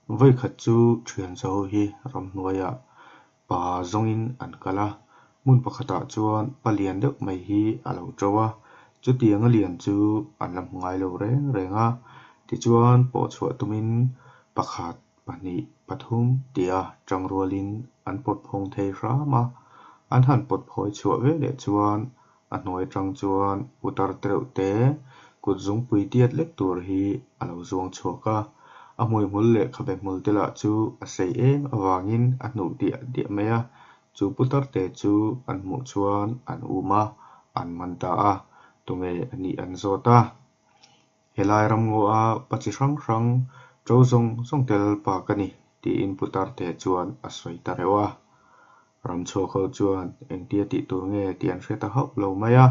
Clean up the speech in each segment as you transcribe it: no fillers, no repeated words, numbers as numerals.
Vawikhat chu thian zo hi ramhnuaiah pa zawngin an kal a, hmun pakhatah chuan pa lian deuh mai hi a lo to a, chutianga lian chu an la hmu ngai lo reng reng a, tichuan pawh chhuah tumin pakhat, pahnih, pathum tia tang rualin an pawt phawng thei hram a, an han pawt phawi chhuah veleh chuan a hnuai atang chuan putar tereuh te kut zungpui tiat lek tur hi a lo zuang chhuak a, a hmuihmul leh khabe hmul te lah chu a sei em avangin a hnuh diah diah mai a, chu putar te chu an hmuh chuan an um a, an man ta a, tunge a nih an zawt a. Helai ramngaw a pa chi hrang hrang to zawng zawng tel pa ka ni tiin putar te chuan a sawi ta reuh a. Ram chhuak ho chuan engtia tih tur nge tih an hre ta hauh lo mai a,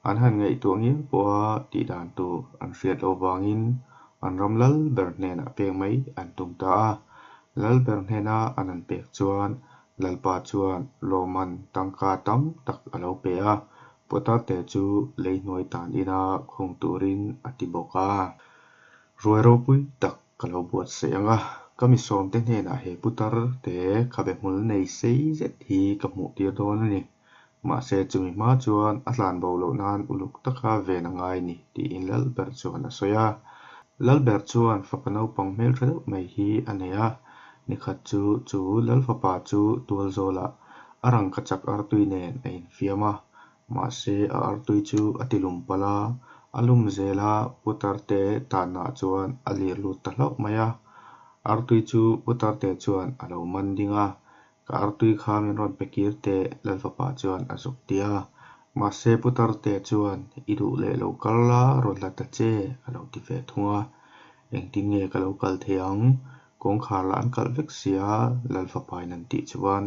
an han ngaihtuah ngial pawha tih dan tur an hriat loh vangin an ram lal ber hnenah pek mai an tum ta a. Lal ber hnena an han pek chuan Lalpa chuan lawmman tangka tam tak a lo pe a, Putar-te chu lei hnuai tan ina khung turin a ti bawk a. Ruai ropui tak ka lo buatsaih ang a, ka mi sawmte hnenah he putar te khabe hmul nei sei zet hi ka hmuh tir dawn a ni. Mahse chumi hma chuan a tlan bo loh nan uluk taka ven a ngai ni tiin Lalber chuan a sawi a. Lalber chuan fapa naupang hmeltha deuh mai hi a nei a, nikhat chu chu Lalfapa chu tualzawlah a rangkachak artui nen a infiam a, Mahse, a artui chu a ti lum palh a, a lum zel a, Putarte tanah chuan a lir lut ta hlauh mai a. Artui chu Putarte chuan a lo man ding a, Ka artui kha min rawn pe kir teh, Lalfapa chuan a zuk ti a. Mahse, Putarte chuan, I duh leh lo kal la, rawn la ta che, a lo ti ve thung a. Engtin nge ka lo kal thei ang? Kawngkhar lah an kalh vek sia, Lalfapain an tih chuan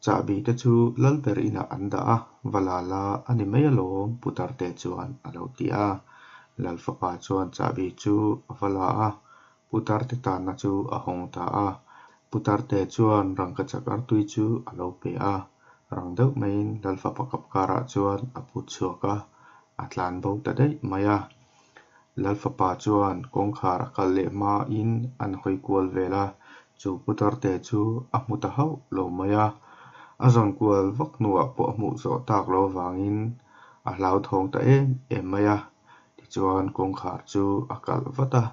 Chahbi te chu Lalber inah an dah a, va la la a ni mai alawm Putarte chuan a lo ti a. Lalfapa chuan chahbi chu a va la a, Putarte tanna chu a hawng ta a. Putarte chuan rangkachak artui chu a lo pe a, rang deuh maiin Lalfapa kapkarah chuan a put chhuak a, a tlan bo ta daih mai a. Lalfapa chuan kawngkhar a kal leh hmain an hawi kual vel a, chu putarte chu a hmu ta hauh lo mai a. A zawn kual vak hnuah pawh a hmuh zawh tak lo vangin a hlauthawng ta em em mai a. Tichuan kawngkhar chu a kalh vat a,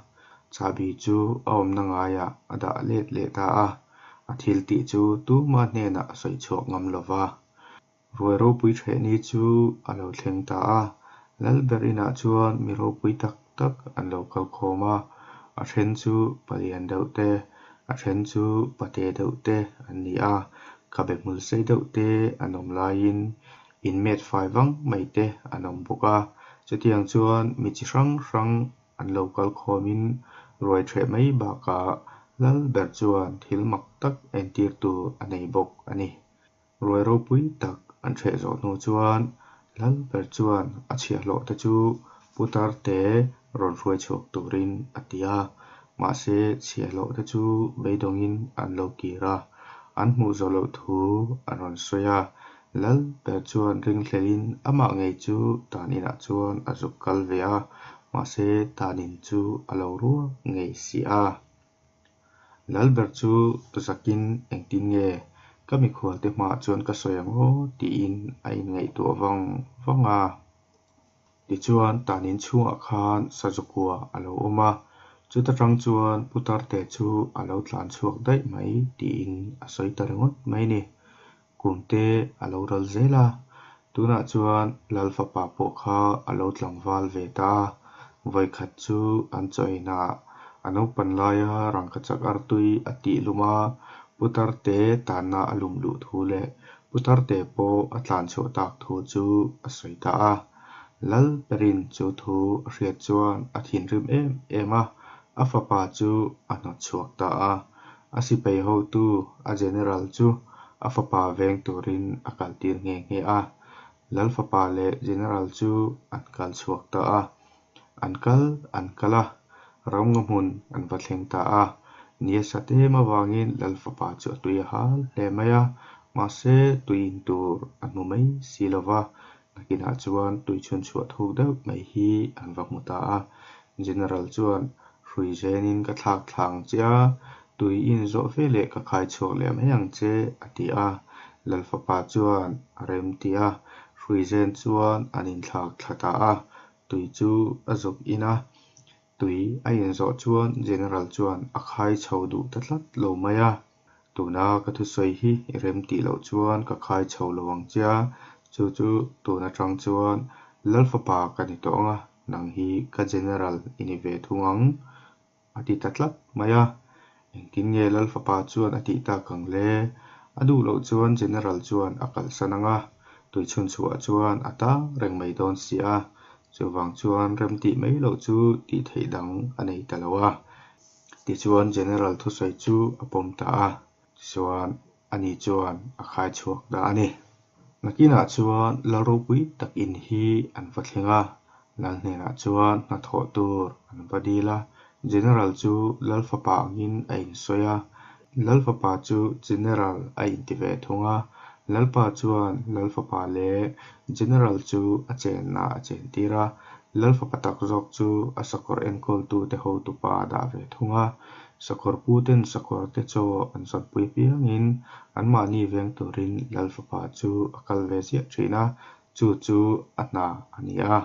chahbi chu a awmna ngaiah a dah let leh ta a, a thil tih chu tuma hnenah a sawi chhuak ngam lo va. Ruai ropui ṭhehni chu a lo thleng ta a, Lalber inah chuan mi ropui tak tak an lo kal khawm a, a ṭhen chu palian deuh te, a ṭhen chu pate deuh te an ni a, khabe hmul sei deuh te an awm laiin inmet fai vang mai te an awm bawk a, chutiang chuan mi chi hrang hrang an lo kal khawmin ruai ṭheh mai bakah Lalber chuan thil mak tak entir tur a nei bawk a ni. Ruai ropui tak an hreh zawh hnu chuan Lalber chuan a chhiahhlawh te chu Putarte rawn hruai chhuak turin a ti a, mahse chhiahhlawh te chu beidawngin an lo kir a, an hmuh zawh loh thu an rawn sawi a. Lalber chuan ringhlelin amah ngei chu tan inah chuan a zuk kal ve a, mahse tan in chu a lo ruak ngei si a. Lalber chu zakin engtin nge ka mikhualte hmaah chuan ka sawi ang aw tiin a inngaihtuah vang vang a. Tichuan tanin chhungah khan Sazukua a lo awm a, chuta tang chuan Putarte chu a lo tlan chhuak daih mai tiin a sawi ta ringawt mai ni. Kum te a lo ral zel a, tunah chuan Lal fapa pawh kha a lo tlangval ve ta a, vawikhat chu an chaw einah a naupan laia rangkachak artui a tih lum a, Putarte tanna a lum luh thu leh Putarte pawh a tlan chhuah tak thu chu a sawi ta a. Lal Perin chu thu a hriat chuan a thinrim em em a, a fapa chu a hnawt chhuak ta a. A sipai hotu a general chu a fapa veng turin a kaltir nghe nghe a. Lal fapa leh general chu an kal chhuak ta a. An kal an kal a, ramnga hmun an va thleng ta a. Ni a sat em avangin lal fapa chu a tui a hal hle mai a, mahse tui in tur a hmu mai si lo va. Nakinah chuan tui chhun chhuah thuk deuh mai hi an va hmu ta a. General chuan hrui zenin ka thlak thla ang che a, Tui i inzawh veleh ka khai chhuak leh mai ang che, a ti a. Lal fapa chuan a remti a, hruizen chuan an inthlak thla ta a. Tui chu a zuk in a, tui a inzawh chuan General chuan a khai chho duh ta tlat lo mai a. Tuna ka thusawi hi i remtih loh chuan ka khai chho lo ang che a, chu chu tun atang chuan Lal fapa ka ni tawh ang a, nang hi ka General i ni ve thung ang, a ti ta tlat mai a. Engtin nge Lal fapa chuan a tih tak ang le? A duh loh chuan General chuan a kalsan ang a, tuichhunchhuah chuan a tang reng mai dawn si a. Chuvang chuan remtih mai loh chu tih theih dang a nei ta lo a. Tichuan General thusawi chu a pawm ta a, tichuan ani chuan a khai chhuak ta a ni. Nakinah chuan Lal ropui tak in hi an va thleng a, Lal hnenah chuan hnathawh tur an va dil a, General chu Lal fapa angin a insawi a, Lal fapa chu General a inti ve thung a, Lalpa chuan Lal fapa leh General chu a chenna a chentir a, Lal fapa tak zawk chu a sakawr enkawltute hotupa a dah ve thung a. Sakawr puten sakawrte chaw an zawnpui apiangin anmahni veng turin Lal fapa chu a kal ve ziah thin a, chu chu a hna a ni a.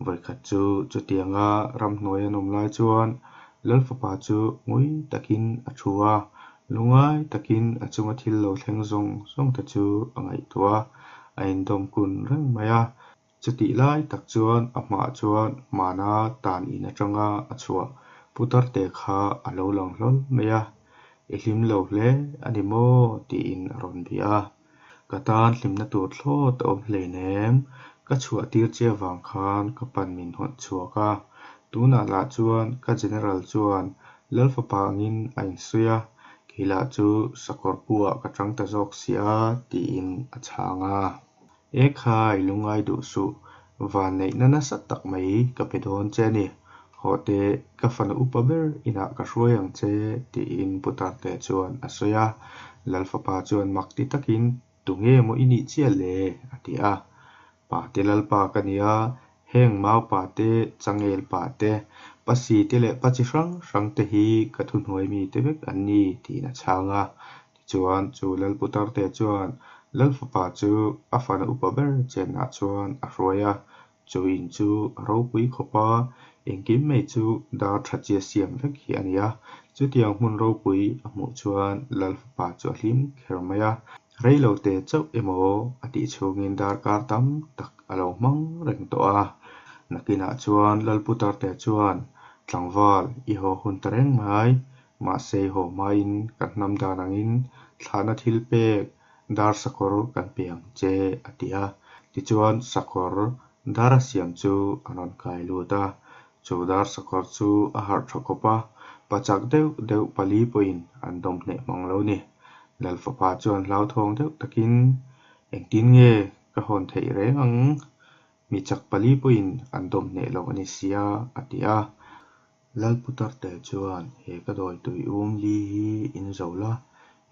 Vawikhat chu chutianga ramhnuai an awm lai chuan Lal fapa chu ngui takin a thu a, lungai takin a chunga thil lo thleng zawng zawng te chu a ngaihtuah a, a indawm kun reng mai a. Chutih lai tak chuan a hmaah chuan hmana tan in atanga a chhuah putarte kha a lo lang hlawl mai a, I hlim lo hle a ni maw? tiin a rawn bia a. Ka tan hlimna tur thlawt a awm hleinem, ka chhuah tir che avang khan ka pan min hawnh chhuak a, tunah lah chuan ka General chuan Lal fapa angin a insawi a, kei lah chu sakawr pu ah ka tang ta zawk si a tiin a chhang a. E khai, lungai duh suh, vanneihna nasa tak mai ka pe dawn che a ni. Haw teh, ka fanu upa ber inah ka hruai ang che, tiin Putarte chuan a sawi a. Lal fapa chuan mak ti takin, Tunge maw i nih chiah le? a ti a. Pate Lalpa ka ni a, heng maupa te, changel pa te, pasi te leh pa chi hrang hrang te hi ka thuhnuai mi te vek an ni, tiin a chhang a. Tichuan, chu Lal Putarte chuan Lal fapa chu a fanu upa ber chenah chuan a hruai a. Chu in chu a ropui khawp a, engkim mai chu dar tha chia siam vek hi a ni a. Chutiang hmun ropui a hmuh chuan Lal fapa chu a hlim kher mai a. Reilote chauh emaw a tih chhungin darkar tam tak a lo hmang reng tawh a. Nakinah chuan Lal Putarte chuan tlangval i haw hun ta reng mai. Mahse haw hmain kan hnam dan angin thlahna thil pek dar sakawr kan pe ang che a ti a. Tichuan sakawr dar a siam chu a rawn kai lut a. Chu dar sakawr chu a harh tha khawp a, pachak deuh deuh pali pawhin an dawm hneh hmang lo ni. Lal fapa chuan hlauthawng deuh takin, Engtin nge ka hawn theih reng ang? Mi chak pali pawhin an dawm hneh lo a ni sia a ti a. Lal Putarte chuan he ka dawi tui um li hi in zo la,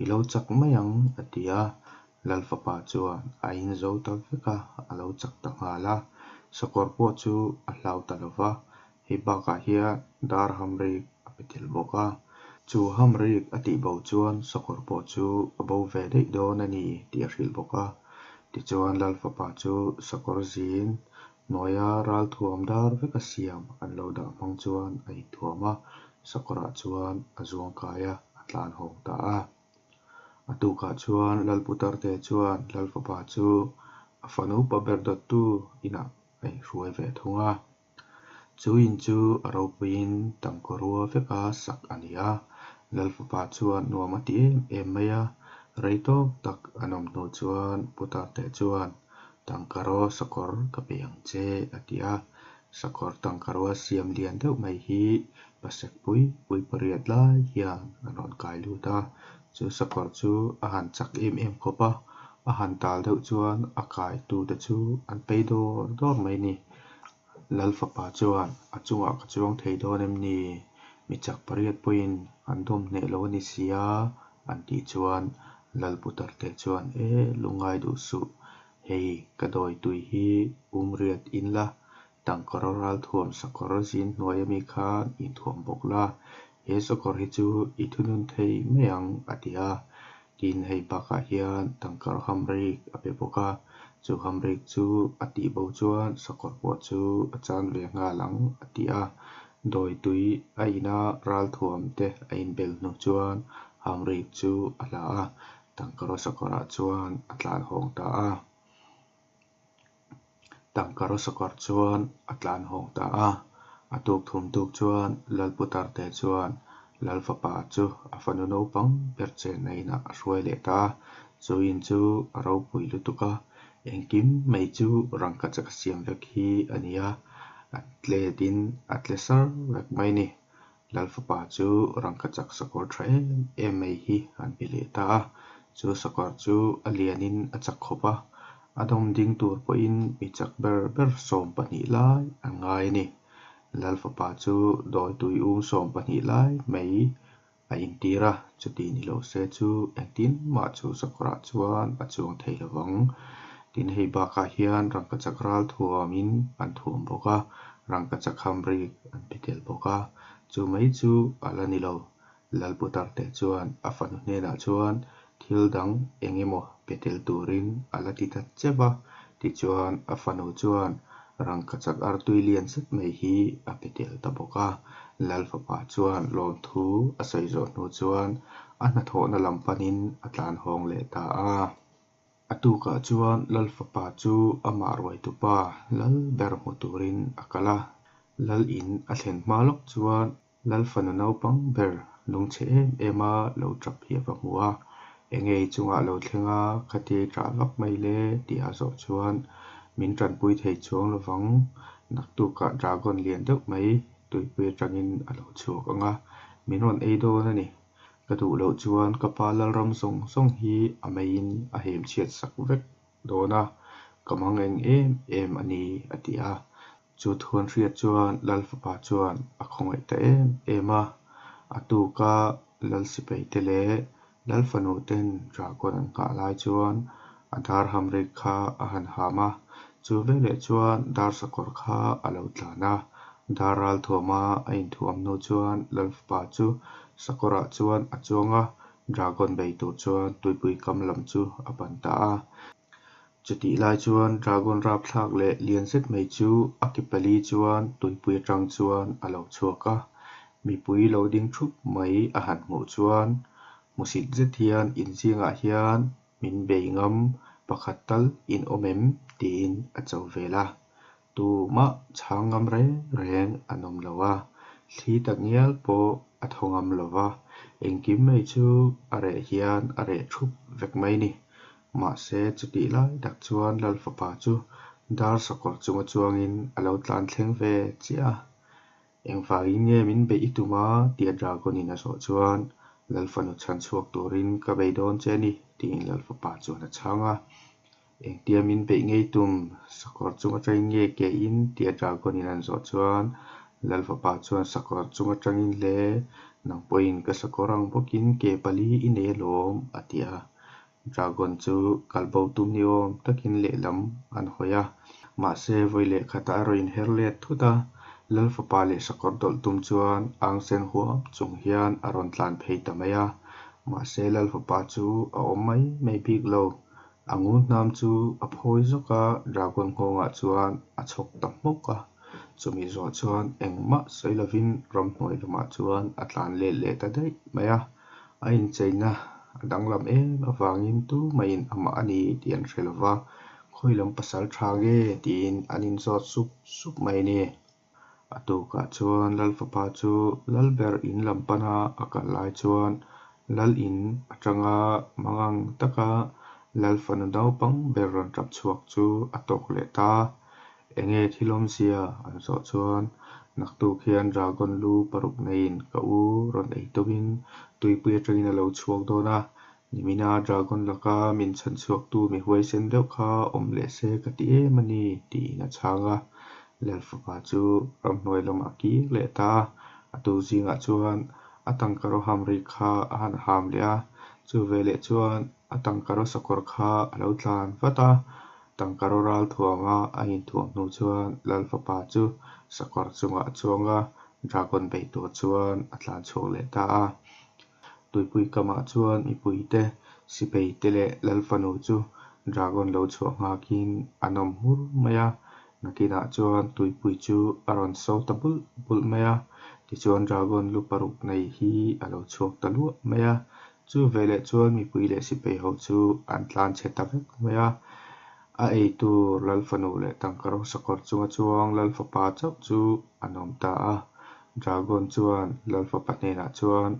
i lo chak mai ang a ti a. Lal fapa chuan a in zo ta vek a, a lo chak ta nghal a. Sakawr pawh chu a hlau ta lo va, hei bakah hian dar hamrik a pe tel bawk a. Chu hamrik a tih bo chuan sakawr pawh chu a bo ve daih dawn a ni tih a hrilh bawk a. Tichuan Lal fapa chu sakawr zin Hnuaia ralthuam dar veka siam an lo dah hmang chuan a inthuam a, sakawrah chuan a zuang kai a, a tlan hawng ta a. A tukah chuan Lal Putarte chuan Lal fapa chu a fanu upa ber dawttu inah a inhruai ve thung a. Chu in chu a ropuiin tangkarua veka sak a ni a, Lal fapa chuan nuam a ti em em mai a, rei tawk tak an awm hnu chuan Putarte chuan Tangkaraw sakawr ka pe ang che a ti a, sakawr tangkaraw siam lian deuh mai hi pasek pui pui pariat lai hian an rawn kai lut a, chu sakawr chu a han chak em em khawp a, a han tal deuh chuan a kai tute chu an pei dawr dawr mai ni. Lal fapa chuan a chungah ka chuang thei dawn em ni? Mi chak pariat pawhin an dawm hneh lo a ni si a, an tih chuan Lal Putarte chuan e lungngai duh suh, hei ka dawi tui hi umriat in la, tangkawr ralthuam sakawr zin hnuai ami khan inthuam bawk la. He sakawr hi chu i thunun thei mai ang, a ti a. Tin, hei bakah hian tangkaraw hamrik a pe bawk a, chu hamrik chu a tihbo chuan sakawr pawh chu a chan ve nghal ang, a ti a. Dawi tui a ina ralthuam te a inbel hnu chuan hamrik chu a la a, tangkaraw sakawrah chuan a tlan hawng ta a. Tangkaraw sakawr chuan a tlan hawng ta a. A tuk thum tuk chuan Lalputarte chuan Lal fapa chu a fanu naupang ber chenna inah a hruai leh ta a. Chu in chu a ropui lutuk a, engkim mai chu rangkachak a siam vek hi a ni a, a tletin a tle sar vek mai a ni. Lal fapa chu rangkachak sakawr tha em em mai hi an pe leh ta a, chu sakawr chu a lianin a chak khawp a, a dawm ding tur pawhin mi chak ber ber 12 lai an ngai a ni. Lal fapa chu dawi tui um 12 lai mai a intir a, chuti ni lo se chu engtin mah chu sakawrah chuan a chuang thei lo vang. Tin, hei bakah hian rangkachak ral thuamin an thuam bawk a, rangkachak hamrik an pe tel bawk a, chu mai chu a la ni lo. Lalputarte chuan a fanu hnenah chuan thil dang eng emaw pe tel turin a la ti ta che va, tichuan a fanu chuan rangkachak artui lian zet mai hi a pe tel ta bawk a. Lal fapa chuan lawmthu a sawi zawh hnu chuan a hnathawhna lam panin a tlan hawng leh ta a. A tukah chuan Lal fapa chu amah ruaitupa Lal ber hmu turin a kal a. Lal in a thlen hma lawk chuan Lal fanu naupang ber lungchhe em em a lo tap hi a va hmu a. Enge i chungah lo thleng a, khatia i tah vak mai le tih a zawh chuan min tanpui thei chuang lovang, naktukah dragon lian deuh mai tuipui atangin a lo chhuak ang a, min rawn ei dawn a ni. Ka duh loh chuan ka pa Lalram zawng zawng hi a meiin a hem chhiat sak vek dawn a, ka mang eng em em a ni, a ti a. Chu thu an hriat chuan Lal fapa chuan a khawngaih ta em em a. A tuka Lal sipai te leh Lal fanu ten dragon an nghah lai chuan a dar hamrik kha a han ham a. Chu veleh chuan dar sakawr kha a lo tlan a. Dar ral thuama a inthuam hnu chuan Lal fapa chu sakawrah chuan a chuang a, dragon bei tur chuan tuipui kam lam chu a pan ta a. Chutih lai chuan dragon rapthlak leh lian zet mai chu a ke pali chuan tuipui atang chuan a lo chhuak a, mipui lo ding thup mai a han hmuh chuan hmusit zet hian inzingah hian min bei ngam pakhat tal in awm em tiin a cho vel a, tumah chhang ngam reng reng an awm lo a, thli tak ngial pawh a thaw ngam lo va, engkim mai chu a reh hian a reh thup vek mai ni. Mahse, chutih lai tak chuan Lal fapa chu dar sakawr chunga chuangin a lo tlan thleng ve chiah a. Engvangin nge min beih i tum a? tia Dragon-in a zawh chuan, Lal fanu chhan chhuak turin ka bei dawn che a ni, tiin Lal fapa chuan a chhang a. Engtia min beih ngei tum? Sakawr chung atangin nge ke in? tia Dragon-in an zawh chuan, Lal fapa chuan sakawr chung atangin le, nang pawhin ka sakawr ang bawkin ke pali i nei alawm, a ti a. Dragon chu kalbo tum ni awm takin lehlam an hawi a, mahse vawi leh khatah a rawn inher let thut a, Lal fapa leh sakawr dawlh tum chuan ang sen huam chung hian a rawn tlan phei ta mai a, mahse Lal fapa chu a awm mai mai bik lo, a ngun hnam chu a phawi zawk a, Dragon nghawngah chuan a chhawk ta hmawk a, chumi zawh chuan engmah sawi lovin ramhnuai lamah chuan a tlan let leh ta daih mai a. A incheina a danglam em avangin tumaiin amah a ni tih an hre lova, khawi lam pasal tha nge tiin an inzawt sup sup mai a ni. A tukah chuan Lal fapa chu Lal ber in lam pana a kal lai chuan Lal in atanga mangang taka Lal fanu naupang ber rawn tap chhuak chu a tawk leh ta. Enge thil awmzia an zawh chuan naktuk hian dragon lu paruk neiin ka u rawn ei tumin tuipui atangin a lo chhuak dawn a, nimina dragon laka min chhan chhuaktu mi huaisen deuh kha awm leh se ka ti em a ni tiin a chhang a. Lal fapa chu ramhnuai lamah kir leh ta a, a tu zingah chuan a tangkaraw hamri kha a han ham leh a, chu veleh chuan a tangkaraw sakawr kha a lo tlan vat a. Tangkaraw ral thuama a inthuam hnu chuan Lal fapa chu sakawr chungah a chuang a, Dragon bei tur chuan a tlan chhuak leh ta a. Tuipui kamah chuan mipuite, sipaite leh Lal fanu chu Dragon lo chhuah nghakin an awm hmur mai a. Nakinah chuan tuipui chu a rawn so ta bulh bulh mai a. Tichuan Dragon lu paruk nei hi a lo chhuak ta luah mai a. Chu veleh chuan mipui leh sipai ho chu an tlan chhe ta vek mai a. A eitur Lal fanu leh tangka rawng sakawr chunga chuang Lal fapa chauh chu an awm ta a. Dragon chuan Lal fapa hnenah chuan,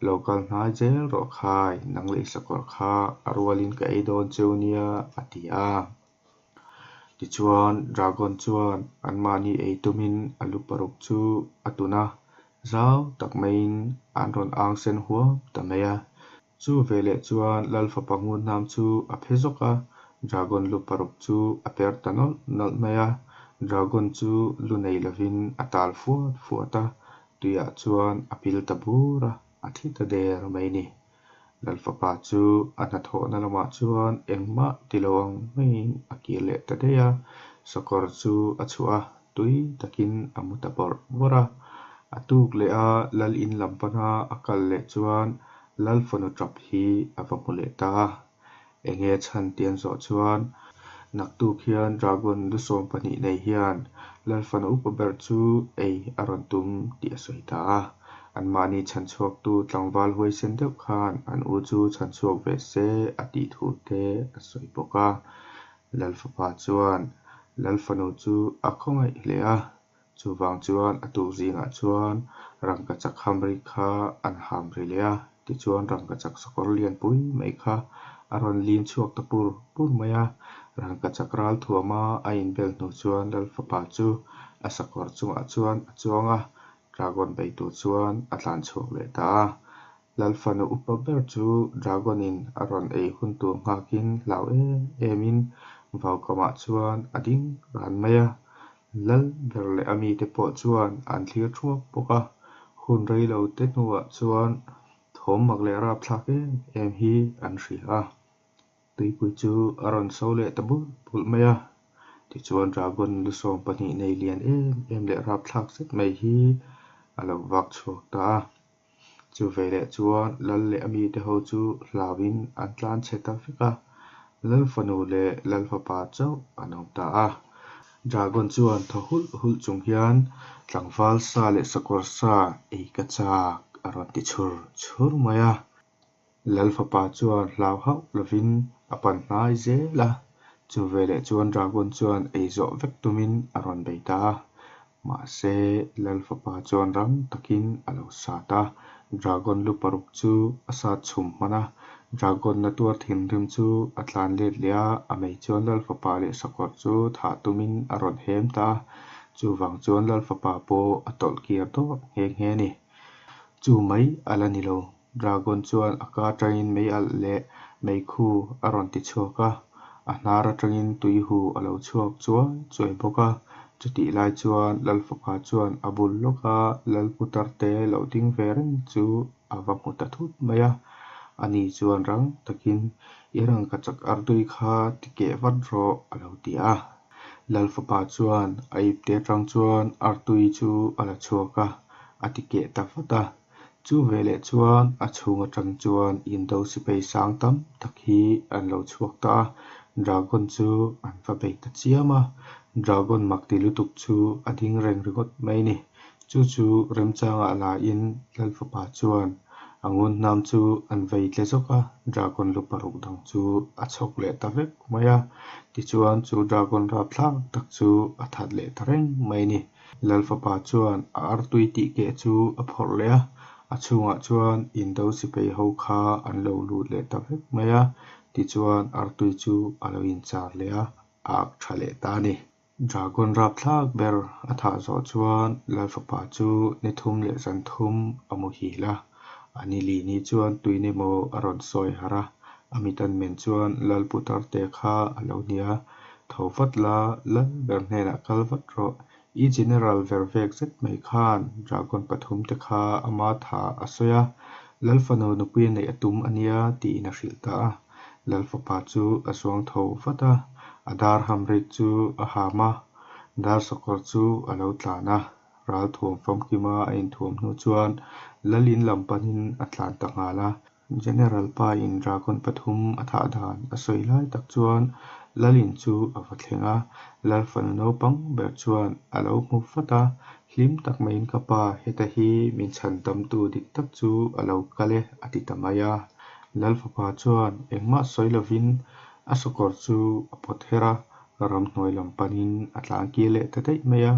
Lo kal hnai zel rawh khai, nang leh i sakawr kha a rualin ka ei dawn cheu nia, a ti a. Tichuan Dragon chuan anmahni ei tumin a lu paruk chu a tun a, zau tak maiin an rawn ang sen huam ta mai a. Chu veleh chuan Lal fapa ngunhnam chu a phe zawk a, Dragon lu paruk chu a per ta nawlh nawlh mai a. Dragon chu lu nei lovin a tal fuat fuat a, tuiah chuan a pil ta bur a, a thi ta der mai a ni. Lal fapa chu a hnathawhna lamah chuan engmah ti lo ang maiin a kir leh ta daih a, sakawr chu a chhuah a, tui takin a mu ta bawrh bawrh a. A tuk leh a Lal in lam pana a kal leh chuan Lal fanu tap hi a va hmu leh ta a. Enge chhan tih an zawh chuan naktuk hian Dragon lu 12 nei hian Lal fanu upa ber chu ei a rawn tum tih a sawi ta a. Anmahni chhanchhuaktu tlangval huaisen deuh khan an u chu chhanchhuak ve se a tih thu te a sawi bawk a. Lal fapa chuan Lal fanu chu a khawngaih hle a. Chuvang chuan a tuk zingah chuan rangkachak hamri kha an ham ri leh a, tichuan rangkachak sakawr lianpui mai kha a rawn lin chhuak ta pur pur mai a. Rangkachak ral thuama a inbel hnu chuan Lal fapa chu a sakawr chungah chuan a chuang a, Dragon bei tur chuan a tlan chhuak leh ta a. Lal fanu upa ber chu Dragon in a rawn ei hun tur nghakin hlau em em in vaukamah chuan a ding ran mai a. Lal ber leh a mite pawh chuan an thlir thuak bawk a. Hun rei lo te hnuah chuan thawm mak leh rapthlak em em hi an hria a. Tuipui chu a rawn so leh ta bulh bulh mai a. Tichuan Dragon lu 12 nei lian em em leh rapthlak zet mai hi a lo vak chhuak ta a. Chu veleh chuan Lal leh a mite ho chu hlauin an tlan chhe ta vek a, Lal fanu leh Lal fapa chauh an awm ta a. Dragon chuan thaw hulh hulh chung hian tlangval sa leh sakawr sa ei ka chak a rawn ti chhur chhur mai a. Lal fapa chuan hlau hauh lovin a pan hnai zel a, chu veleh chuan Dragon chuan ei zawh vek tumin a rawn bei ta a. Mahse, Lal fapa chuan rang takin a lo sat a, Dragon lu paruk chu a sat chhum hman a. Dragon na tuar thinrim chu a tlan let leh a, a mei chuan Lal fapa leh sakawr chu thah tumin a rawn hem ta a. Chuvang chuan Lal fapa pawh a tawlh kir dawrh nghe nghe a ni. Chu mai a la ni lo. Dragon chuan a ka atangin mei alh leh meikhu a rawn ti chhuak a, a hnar atangin tui hu a lo chhuak chuai chuai bawk a. Chutih lai chuan Lal fapa chuan a bul lawka Lal putarte lo ding ve reng chu a va hmu ta thut mai a. Ani chuan rang takin, I rangkachak artui kha ti keh vat rawh, a lo ti a. Lal fapa chuan a ipte atang chuan artui chu a la chhuak a, a ti keh ta vat a. Chu veleh chuan a chhung atang chuan Indo sipai sang tam tak hi an lo chhuak ta a, Dragon chu an va bei ta chiam a, Dragon mak ti lutuk chu a ding reng ringawt mai a ni. Chu chu remchangah lain Lal fapa chuan a ngun hnam chu an vei tle zawk a, Dragon lu paruk dang chu a chhawk leh ta vek mai a, tichuan chu Dragon rapthlak tak chu a that leh ta reng mai a ni. Lal fapa chuan a artui tih keh chu a phawrh leh a, a chhungah chuan Indo sipai ho kha an lo lut leh ta vek mai a, tichuan artui chu a lo inchar leh a, a ak tha leh ta a ni. Dragon rapthlak ber a thah zawh chuan Lal fapa chu ni thum leh zan thum a muhil a, a ni li ni chuan tuin emaw a rawn sawi harh a, a mit an men chuan Lal Putarte kha a lo ni a, Tho vat la, Lal ber hnenah kal vat rawh. I General ver vek zet mai khan Dragon pathum te kha ama tha a sawi a, Lal fanu nupui a neih a tum a nia tiin a hrilh ta a. Lal fapa chu a zuang tho vat a, a dar hamrik chu a ham a, dar sakawr chu a lo tlan a. Ralthuam famkima a inthuam hnu chuan Lalin lam panin a tlan ta nghal a. General pa in dragon pathum a thah dan a sawi lai tak chuan Lalin chu a va thleng a, Lal fanu naupang ber chuan a lo hmu vat a, hlim tak maiin ka pa heta hi min chhan tamtu dik tak chu a lo kal e a ti ta mai a. Lal fapa chuan engmah sawi lovin a sakawr chu a pawt her a, ramhnuai lam panin a tlan kir leh ta daih mai a.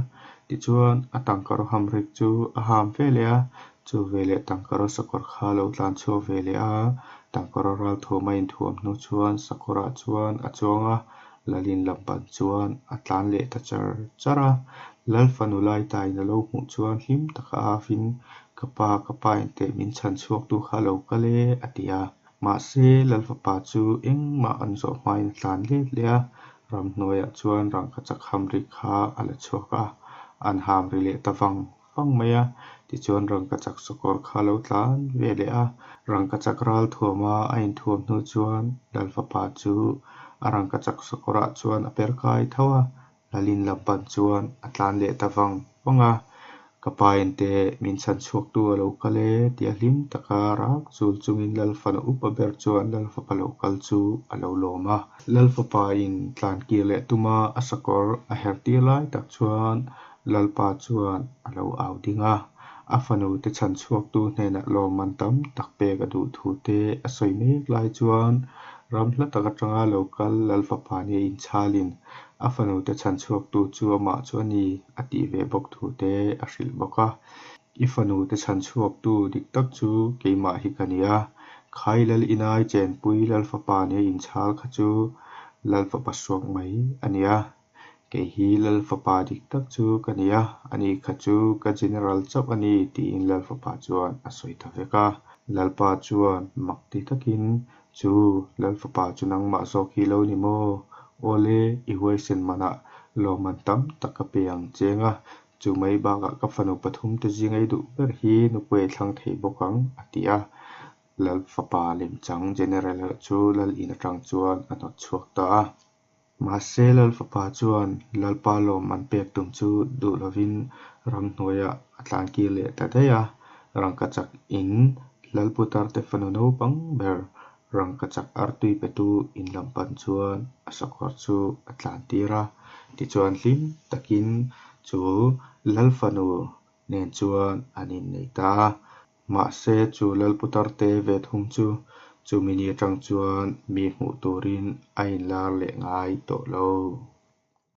Tichuan a tangkaraw hamrik chu a ham ve leh a, chu veleh tangkaraw sakawr kha a lo tlan chhuak ve leh a, tangkaraw ralthuam a inthuam hnu chuan sakawrah chuan a chuang a, Lalin lam pan chuan a tlan leh ta char char a. Lal fanu Laitain a lo hmuh chuan hlim taka avin, Ka pa, ka pa inteh min chhan chhuaktu kha a lo kal e, a ti a. Mahse, Lal fapa chu engmah an zawh hmain a tlan let leh a, ramhnuaiah chuan rangkachak hamri kha a la chhuak a, an hamri leh ta vang vang mai a. Tichuan rangkachak sakawr kha a lo tlan ve leh a, rangkachak ralthuama a inthuam hnu chuan Lal fapa chu a rangkachak sakawrah chuan a per kai tho a, Lalin lam pan chuan a tlan leh ta vang vang a, Ka pa enteh min chhan chhuaktu a lo kal e tia hlim taka rak chul chungin Lal fanu upa ber chuan Lal fapa lo kal chu a lo lawm a. Lal fapa in tlan kir leh tuma a sakawr a her tir lai tak chuan Lalpa chuan a lo au ding a, a fanu te chhan chhuaktu hnenah lawmman tam tak pek a duh thu te a sawi mek lai chuan ram hla tak atanga lo kal Lal fapa nia inchhalin A fanute chhan chhuaktu chu amah chu a ni a tih ve bawk thu te a hrilh bawk a. I fanute chhan chhuaktu dik tak chu keimah hi ka ni a, Khai Lal Inai chenpui Lal fapa nia inchhal kha chu Lal fapa suak mai a ni a. Kei hi Lal fapa dik tak chu ka ni a, ani kha chu ka general chauh a ni tiin Lal fapa chuan a sawi ta vek a. Lalpa chuan mak ti takin Chu, Lal fapa chu nangmah zawk hi lo ni maw? Awle, i huaisen manah lawmman tam tak ka pe ang cheng a, chu mai bakah ka fanu pathum te zinga i duh ber hi nupui a thlang thei bawk ang, a ti a. Lal fapa lemchang General chu Lal in atang chuan a hnawt chhuak ta a. Mahse, Lal fapa chuan Lalpa lawm an pek tum chu duh lovin ramhnuaiah a tlan kir leh ta daih a. Rangkachak in Lal Putarte fanu naupang ber rangkachak artui petu in lam pan chuan a sakawr chu a tlan tir a. Tichuan hlim takin chu Lal fanu nen chuan an innei ta a. Mahse, chu Lalputarte ve thung chu chumi ni atang chuan mi hmuh turin a inlar leh ngai tawh lo.